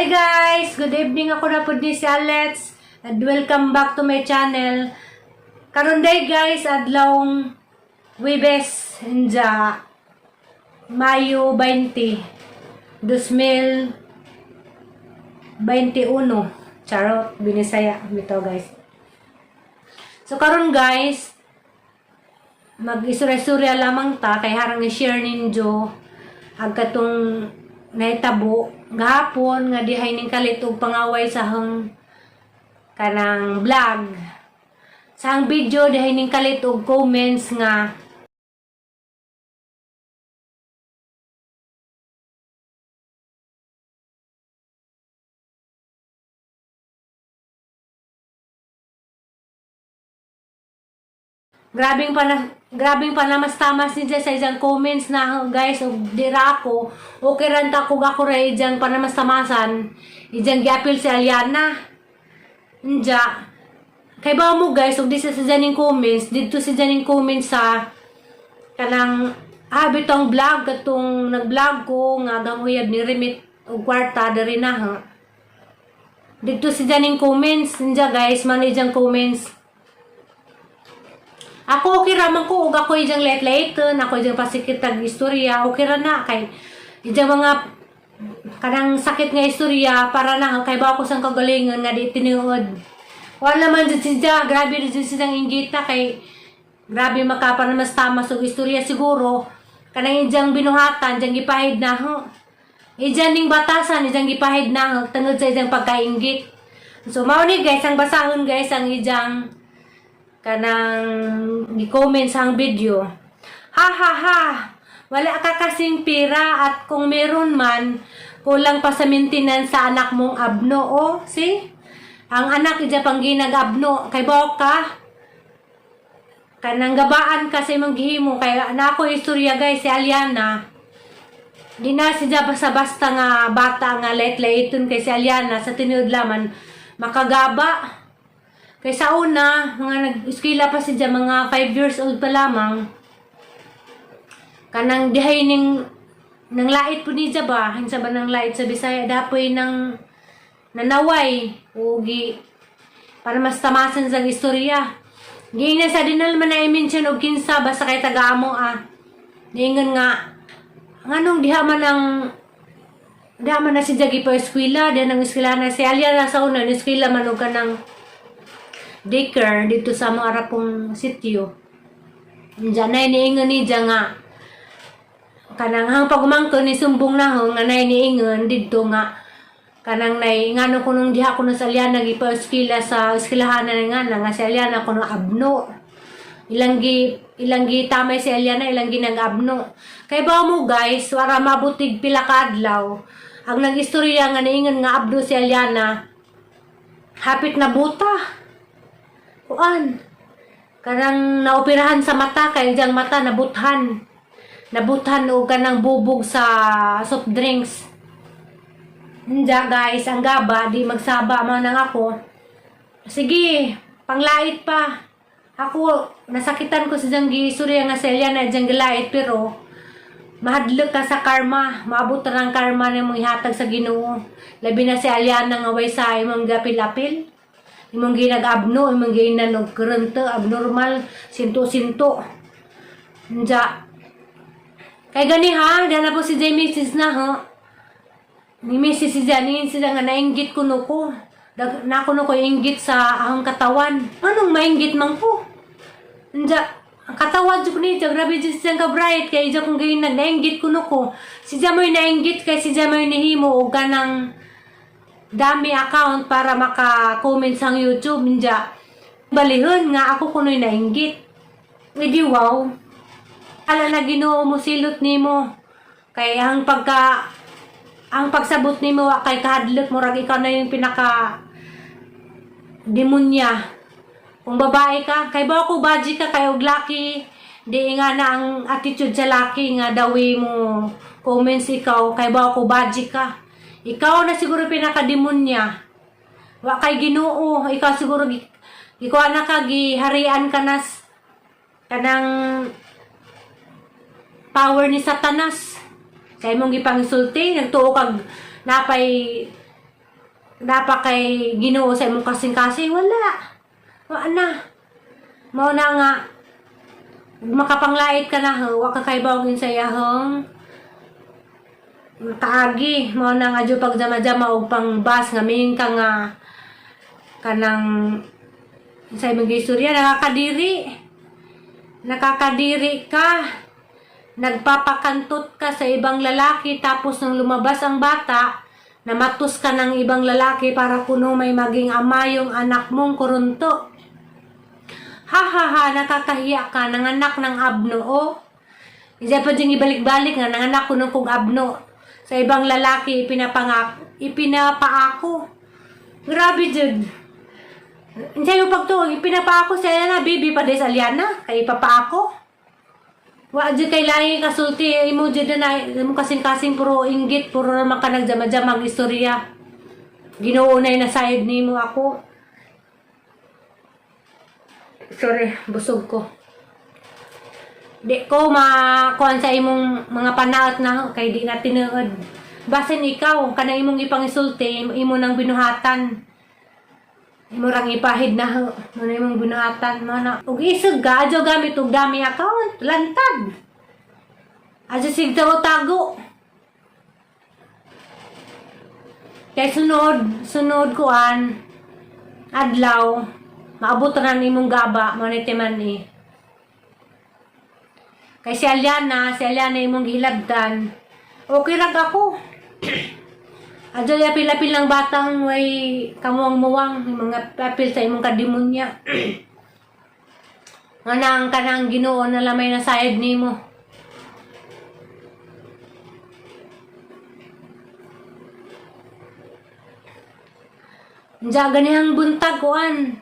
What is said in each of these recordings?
Hi guys! Good evening, ako na po ni si Alets and welcome back to my channel. Karon day guys, adlawng Webes inja Mayo 20, 2021. Charot, binisaya bitaw guys. So karon guys, mag-istorya-istorya lamang ta kay harang i-share ninyo ang katong nahitabo gahapon nga dihay ning kalit og pangaway sa hang kanang vlog sa hang video, dihay ning kalit og comments nga grabing panamastamas niya sa isang comments na guys. Og dira ako, okay ran ta kung ako ra ijang panamastamasan, ijang giapil si Aliana. Nja kay ba mo guys, og di sa ning comments didto, si ning comments sa kanang bitong vlog katong nag-vlog ko nga ganguyab ni remit og kwarta diri na ha. Didto si ning comments nja guys, man ijang comments. Ako okay ra man ko og ako ijang late-late, ako ijang pasikitag istorya, okay ra na kay ijang mga kanang sakit nga istorya para na kay ba ako sang kagalingon nga di tinuod. Wala man jud siya, grabe jud siya inggita kay grabe makapanamastamas og istorya siguro kanang ijang binuhatan, ijang gipahid na ho. Ijang ning batasan, ijang gipahid na ho, tungod sa ijang pagkainggit. So mao ni guys, ang basahon guys ang ijang kanang gi-comment sa ang video. "Ha ha ha! Wala ka kasing pera at kung meron man, kulang pa sa maintenance sa anak mong abno." Oh, see? Ang anak ija pang ginag-abno. Kay ka, kanang gabaan ka sa imong gihimo. Kay na ako istorya guys, si Aliana. Di na siya basta-basta nga bata nga late-late kay si Aliana sa tinuod laman makagaba. Kay sa una, mga nag-eskwela pa siya, mga 5 years old pa lamang, kanang dihay ning nang lait po niya ba, hinsa ba nang lait sa Bisaya, dapoy nang nanaway, o gi, para mas tamasan sa istorya. Giingnan sa dinal man na i-mention og kinsa, basta kay taga-amo ah. Niingon nga, nganong diha man na si Jagi pa eskwela, diha nang eskwela na si Alia na sa una, eskwela man og kanang daycare dito sa mga arapong sityo. Diyan na iniingon ni diya nga kanang hang pagumangkon ni sumbong na ho nga nay niingon didto nga kanang nay ngano kunong diha kuno sa Aliana gipa-eskwela sa eskwelahanan nga na nga si Aliana kuno abno. Ilang gi tamay si Aliana, ilang gi nag-abno. Kay ba mo guys, wara mabutig pila ka adlaw ang nag-istorya nga niingon nga abno si Aliana, hapit na buta kuan kanang naoperahan sa mata kay diyang mata nabuthan nabuthan og kanang bubog sa soft drinks. Hindi guys, ang gaba di magsaba man ang ako. Sige, panglait pa ako, nasakitan ko sa diyang giistorya nga selya na diyang gilait, pero mahadlok ka sa karma, maabot na ng karma na mong ihatag sa Ginoo, labi na si Aliana nga way sa imong gapil-apil, imong ginag-abno, imong ginan og kurente, abnormal, sinto-sinto. Nja. Kay gani ha, dana po si J. Mrs. na ha. Ni Mrs. si Janine sila nga nainggit kuno ko. Dag, na kuno ko inggit sa ahong katawan. Anong mainggit man ko? Nja, ang katawan jud ko ni, grabe jud siyang ka-bright kay ija kong gayon nainggit kuno ko. Si Jamoy nainggit kay si Jamoy nihimo og kanang dami account para maka-comment sa YouTube nja. Balihon nga ako kuno'y nainggit. Edi wow. Ala na Ginoo mo silot nimo. Kay ang pagka ang pagsabot nimo wa kay kahadlok, murag ikaw na yung pinaka demonya. Kung babae ka, kay ba ako baji ka kay og laki, di nga na ang attitude sa laki nga dawi mo comments ikaw, kay ba ako baji ka. Ikaw na siguro pinakademonya. Wa kay Ginoo, ikaw siguro ikaw na ka giharian ka nas kanang power ni Satanas. Sa imong gipangisulti, nagtuo kag napay Dapat kay Ginoo sa imong kasing-kasing, wala. Wa na. Mao na nga makapanglait ka na ho, wa ka kay bawang insayahong kaagi. Mao na nga adyo pagjama-jama og pang bus nga miing ka nga kanang sa imong istorya, nakakadiri. Nakakadiri ka. Nagpapakantot ka sa ibang lalaki, tapos nung lumabas ang bata, namatos ka ng ibang lalaki para kuno may maging ama yung anak mong kurunto. Ha ha ha, nakakahiya ka, nanganak ng abno, oh. Isa pa dyan ibalik-balik nga, nanganak ko nung kong abno. Sa ibang lalaki, ipinapaako. Grabe, jud. Hindi yung pagtuog, ipinapaako sa Aliana, bibi pa sa Aliana, kay ipapaako. Wa jud kay lahi kasulti, imo jud na, imo kasing-kasing puro inggit, puro naman ka nagjama-jamang istorya. Ginoo na nasayod nimo ako. Sorry, busog ko. Di ko makuan sa imong mga panaot na kay di na tinuod. Basin ikaw, kana imong ipangisulti, imo nang binuhatan. Imo rang ipahid na ho, mo na imong binuhatan mo na. Ug isog ka, adyo gamit og dami account, lantad. Adyo sig tago. Kay sunod, sunod kuan, adlaw, maabot ra imong gaba, mo ni timan eh. Kay si Aliana imong gihilabtan. Okay ra ako. Adyo ya pila-pil ng batang way kamuang-muwang, yung mga papel sa imong kademonya. Nga nang kanang Ginoo na lamay na sayad nimo. Diya ganihang buntag kuan.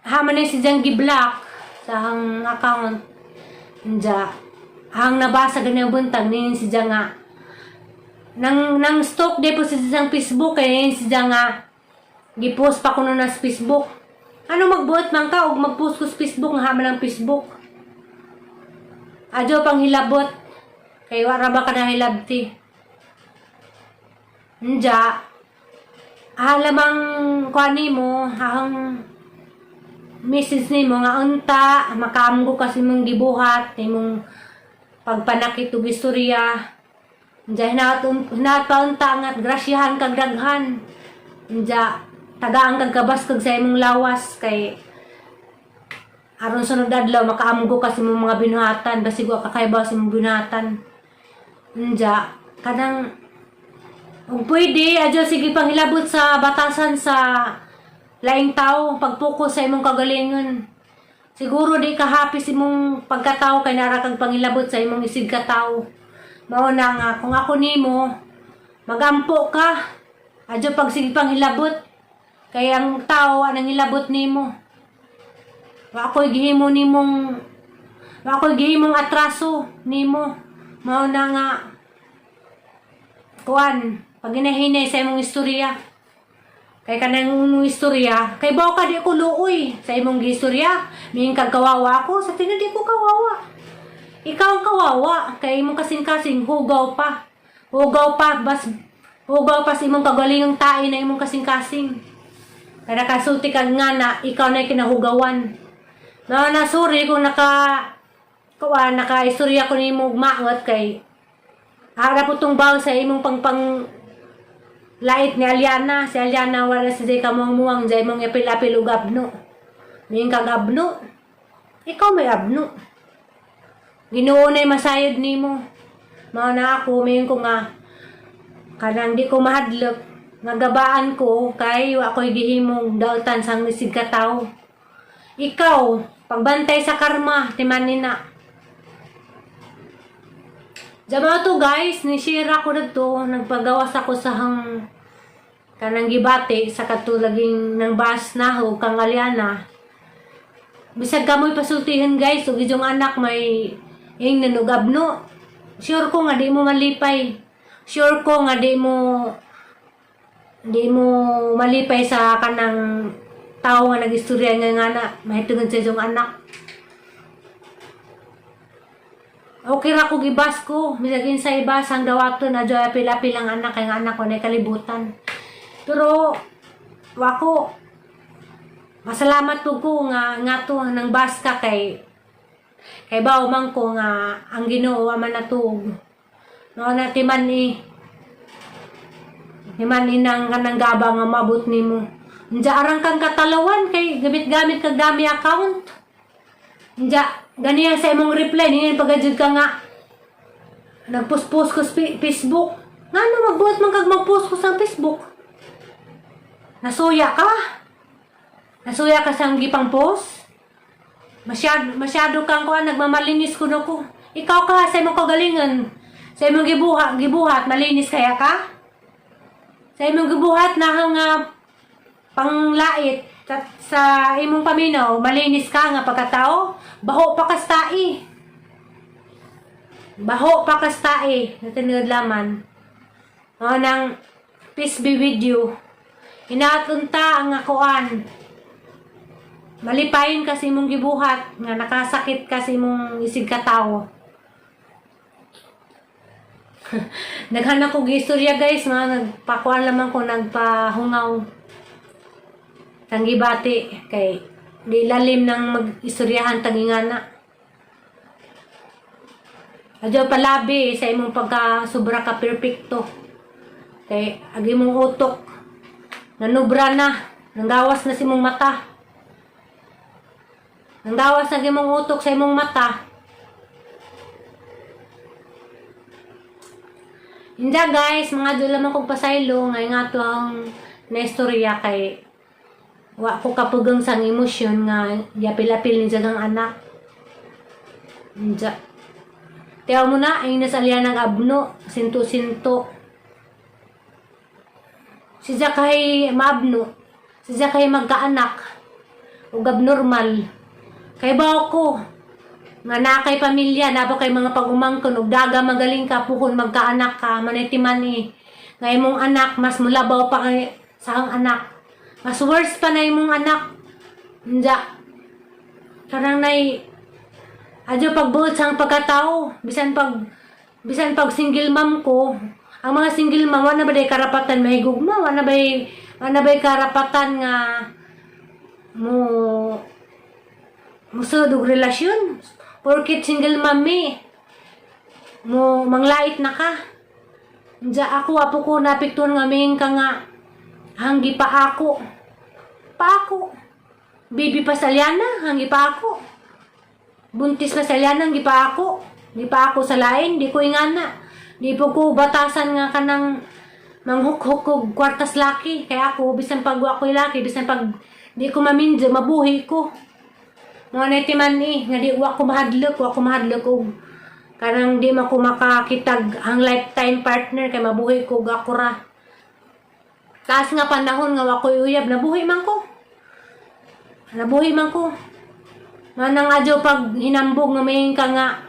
Haman na si Jang giblock sa hang account. Diya hang nabasa ganihang buntag ni si Jang nga nang stalk di po si Jang Facebook kay si Jang nga gipost pa kuno na sa Facebook. Ano magbuot man ka og magpost ko sa Facebook nga haman ang Facebook. Adyo pang hilabot kay wara ba ka na hilabti. Diya alamang kuan nimo ang message nimo nga unta makaamgo kasi imong gibuhat imong pagpanakit og istorya. Diya hinaot hinaot pa unta nga grasyahan kag daghan. Diya tagaan kag kabaskog sa imong lawas kay aron sunod adlaw makaamgo ka sa imong mga binuhatan, basig wa ka kaybaw sa imong binuhatan. Diya kanang kung pwede, adyo sige panghilabot sa batasan sa laing tao, pagpokus sa imong kagalingon. Siguro di ka happy sa imong pagkatao kay nara kang panghilabot sa imong isig katao. Mao na nga kung ako nimo, magampo ka. Adyo pag sige panghilabot. Kay ang tao anang hilabot nimo. Wa ako'y gihimo nimong wa ako'y gihimong atraso nimo. Mao na nga kuan, pag hinahinay sa imong istorya. Kay kanang imong istorya, kay bawo ka di ko luoy sa imong gistorya. Miing kag kawawa ako, sa tingin di ko kawawa. Ikaw ang kawawa, kay imong kasing-kasing hugaw pa. Hugaw pa, bas hugaw pa sa imong kagalingong tae na imong kasing-kasing. Kaya nakasulti kag nga na, ikaw na kinahugawan. Na na sorry kung naka kuan naka istorya ko nimo og maot kay ara po tong baw sa imong pangpang lait ni Aliana. Si Aliana wala si Jay kamuang-muang jay mong ipil-apil og abno. Ning kag abno. Ikaw may abno. Ginoo na masayod nimo. Mao na ako mayon ko nga kanang di ko mahadlok nga gabaan ko kay wa ko'y gihimong dautan sang isig ka tawo. Ikaw, pagbantay sa karma, timanin na. Jama to guys, ni share ako dito, nagpagawas ako sa hang kanang gibati sa katulaging ng bus na ho kang Aliana. Bisag kamoy pasultihan guys, ug ijong anak may ing nanugabno. Sure ko nga di mo malipay. Sure ko nga di mo malipay sa kanang tao nga nagistorya nga nga na mahitungod sa ijong anak. Okay ra ko gibas ko, bisag sa ibas ang dawaton na joy apil-apil ang anak kay nga anak ko na kalibutan. Pero wako masalamat po ko nga nga to nang baska kay kay bawo man ko nga ang Ginoo man natuog. No na timan i timan inang kanang gaba nga mabot nimo. Unja arang kang katalawan kay gamit-gamit kag dami account. Unja ganiya sa imong reply niyan pagajud ka nga nagpost-post ko sa Facebook. Ngano magbuhat man kag magpost ko sa Facebook? Nasuya ka? Nasuya ka sa gipang post? Masyado, masyado kang kuan, nagmamalinis kuno ko. Ikaw ka sa imong kagalingan. Sa imong gibuhat, gibuhat malinis kaya ka? Sa imong gibuhat na nga panglait at sa imong paminaw, malinis ka nga pagkatao, baho pa kas tae. Baho pa kas tae, na tinuod laman. O nang peace be with you. Inatunta ang akuan. Malipayon kasi imong gibuhat nga nakasakit kasi imong isig katawo. Naghanap ko istorya, guys, mga nagpakuan lamang ko, nagpahungaw. Tanggibati kay di lalim ng mag-istoryahan tangingana. Adyo palabi sa imong pagka sobra ka perpekto. Kay agi mong utok nanubra na, nanggawas na si imong mata. Nanggawas na imong utok sa imong mata. Inda guys, mga doon lamang kong pasaylo, ngay nga to ang naistorya kay wa ko kapugang sang emosyon nga yapil-apil ni jagang anak. Inja. Tiyaw mo na, ay nasalya ng abno, sinto-sinto. Si kay maabno, si kay magkaanak, ug abnormal. Kay ba ko, nga na kay pamilya, na ba kay mga pag-umangkon, ug daga magaling ka, puhon magkaanak ka, manitiman eh. Nga imong anak, mas mulabaw pa kay sa ang anak. Mas worse pa na imong anak. Inja. Karang nay, adyo pagbuot sa pagkatao, bisan pag single mom ko, ang mga single mom, wala ba day karapatan mahigugma, wala ba karapatan nga mo musod og relasyon? Porkit single mom eh, mo manglait na ka. Diya ako, apo ko napiktuan nga ming ka nga hanggi pa ako. Pa ako. Baby pa sa liana, hanggi pa ako. Buntis pa sa liana, hanggi pa ako. Di pa ako sa lain, di ko ingana. Di po ko batasan nga kanang manghukhuk og kwartas laki. Kaya ako, bisan pag wa ko'y laki, bisan pag di ko maminjo, mabuhi ko. Mga netiman eh, nga di wa ko mahadlok og kanang di man ko makakitag ang lifetime partner kay mabuhi ko og ako ra. Taas nga panahon nga wa ko'y uyab, nabuhi man ko. Nabuhi man ko. Manang adyo pag hinambog nga may ka nga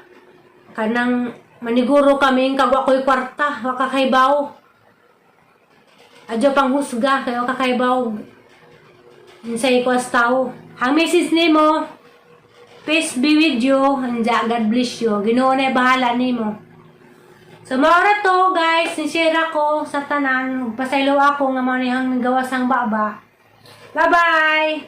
kanang maniguro kami kag wa ko'y kwarta, wa ka kaybaw. Adyo pang husga kay wa ka kaybaw. Unsay ko as tao. Ang message nimo, peace be with you, and God bless you. Ginoo na bahala nimo. So, maura to, guys. Ni-share ako sa tanan. Pasaylo ako nga mao ni ang gawas ang baba. Bye-bye!